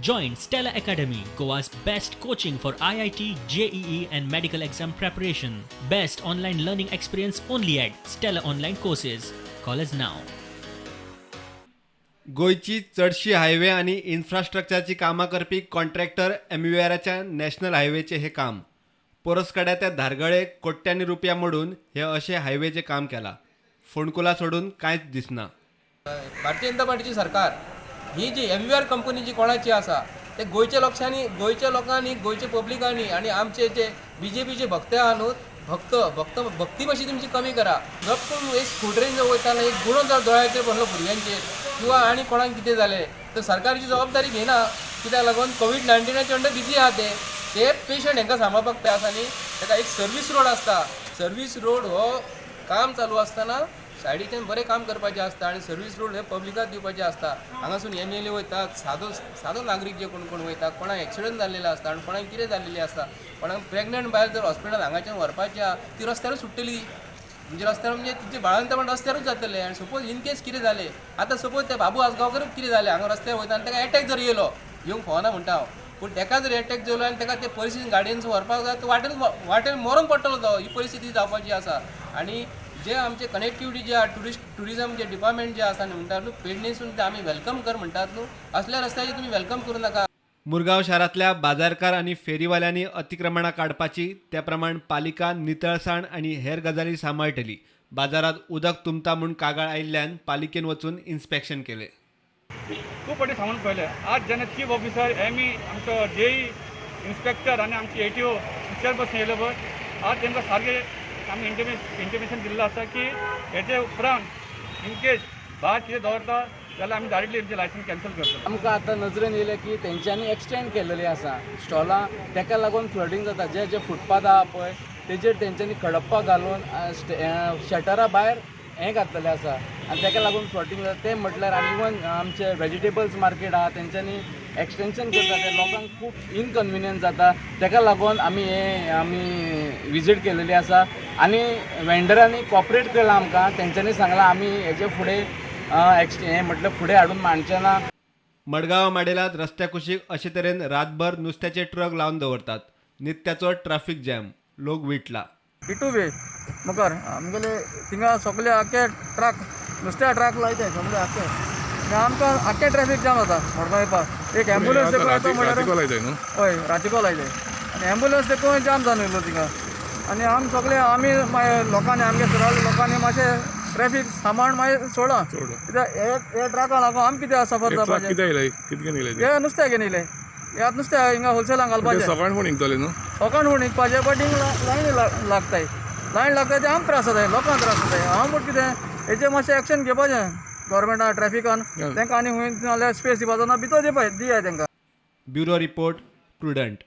Join Stella Academy, Goa's best coaching for IIT, JEE, and medical exam preparation. Best online learning experience only at Stella Online Courses. Call us now. गोंयची चडशी highway आनी इन्फ्रास्ट्रक्चराची कामां करपी contractor एमयूआराच्या national हायवेचें हें काम. पोरस्कड्या त्या धारगळे कोट्यांनी रुपया मोडून हे अशें हायवेचें काम केलां. फोंडकुलां सोडून कांयच दिसना. भारतीय जनता पार्टीची सरकार ही जी एमयूआर कंपनी जी कोणाची आसा, ते गोंयच्या लोकांनी, गोंयच्या लोकांनी, गोंयच्या पब्लिकांनी आनी आमचे जे बीजेपीचे भक्त आहा न्हू, भक्त भक्त भक्ती मातशी तुमची कमी करा. गप करून एक स्कुटरीन जर वयताना एक गुणो जर दोळ्याचेर बसलो भुरग्यांचेर किंवा आनी कोणाक कितें जालें तर सरकारची जबाबदारी घेयना. कित्याक लागून कोवीड 19चे अंडर बिजी आहा. ते ते पेशंट हेंकां सांबाळपाक ते आसा न्ही. ताका एक सर्वीस रोड आसता. सर्वीस रोड हो काम चालू आसतना सायडीच्यान बरें काम करपाचें आसता आनी सर्वीस रोड हे पब्लिकाक दिवपाचें आसता. हांगासून एमएलए वयतात, सादो सादो नागरीक जे कोण कोण वयता, कोणाक एक्सिडंट जाल्लेलो आसता आनी कोणाक कितें जाल्लेलें आसता. कोणाक प्रेग्नंट बायल जर हॉस्पिटलान हांगाच्यान व्हरपाची आहा, ती रस्त्यारूच सुट्टली. म्हणजे रस्त्यार म्हणजे तिचे बाळंतपण रस्त्यारूच जातलें. आनी सपोज इन केस कितें जालें आतां, सपोज त्या बाबू आजगांवकरूच कितें जालें, हांगा रस्त्यार वयता आनी ताका एटॅक जर येयलो, येवंक फावना म्हणटा हांव, पूण ताका जर एटॅक येयलो आनी ताका ते परिस्थितीन गाडयेन व्हरपाक जाय, तो वाटेन वाटेन मरोन पडटलो तो. ही परिस्थिती जावपाची आसा. आनी जे आमचे कनेक्टिविटी जे आहा, ट्युरिजम जे डिपार्टमेंट जे आसा न्ही, म्हणटात न्हू, पेडणेसून ते आमी welcome कर म्हणटात न्हू, असल्या रस्त्याचेर तुमी welcome करूं नाका. मुरगांव शारांतल्या बाजारकार आनी फेरीवाल्यांनी अतिक्रमणां काडपाची, त्या प्रमाण पालिका नितळसाण आनी हेर गजाली सांबाळटली. बाजारात उदक तुंबता म्हूण कागाळ आयिल्ल्यान पालिकेन वचून इन्स्पेक्शन केलें. खूब फावटी सांगून पळयलें. आज जेन्ना चीफ ऑफिसर, एमई, आमचो जेई, इन्स्पेक्टर आनी आमची एटीओ चेअरपर्सन येयले पळय, आज तांकां सारकें आमी इंटिमेशन दिल्लें आसा की हेजे उपरांत इनकेस भायर कितें दवरता जाल्यार आमी डायरेक्टली तेंचें लायसन्स कॅन्सल करतले. आमकां आतां नजरेन येयलें की तेंच्यांनी एक्सटेंड केल्लेली आसा स्टॉलां, तेका लागून फ्लडींग जाता. जे जे फुटपाथ आहा पळय, तेजेर तेंच्यांनी खडप्पा घालून शटरा भायर हें घातलेलें आसा आनी तेका लागून फ्लडींग जाता. तें म्हटल्यार आनी इवन आमचे वेजिटेबल्स मार्केट आहा, तेंच्यांनी एक्सटेंशन करता, ते लोकांक खूब इनकन्विनियन्स जाता. तेका लागून आमी हें आमी विजीट केलेली आसा आनी वेंडरांनी कॉपरेट केलां आमकां. तेंच्यांनी सांगलां, आमी हेजे फुडें एक्स हें म्हटल्यार फुडें हाडून मांडचे ना. मडगांव माडेलात रस्त्या कुशीक अशे तरेन रातभर नुस्त्याचे ट्रक लावन दवरतात. नित्याचो ट्राफिक जॅम, लोक विटला. इटू बी मुखार आमगेले थिंगा सगळे आख्खे ट्रक, नुस्त्या ट्रक लायताय सगळे आख्खे आनी आमकां आख्खे ट्रॅफिक जाम जाता मडगांव येवपाक. एक एम्बुलन्स देखून येता म्हणल्यार रातीको लायताय न्हू? हय, रातीको लायताय आनी एम्बुलन्स देखून जाम जावन येयलो थिंगा. आनी आम सगळे आमी मागीर लोकांनी, आमगे सुरावले लोकांनी मातशें ट्रॅफिक सांबाळून मागीर सोडा. सोडा. कित्याक हे हे ट्रका लागून आम कितें सफर हे ट्रक जावपाचें. कितें येयले, कितें घेवन येयले? हे नुस्तें घेवन येयले. हे आतां नुस्तें हिंगा होलसेलांक घालपाचें. सकाळ फुडें निघतले न्हू? लोकांक म्हूण विकपाचें, बट हिंग लायनी लागताय, लायन लागताय, ते आम त्रास जाताय, लोकांक त्रास जाताय. हांव म्हण कितें, हेजेर मातशें एक्शन घेवपाचें गोवोरमेंटान, ट्रॅफिकान. तांकां आनी खंय नाल्यार स्पेस दिवपाचो ना, भितर दिवपा दियाय तांकां. Bureau report, prudent.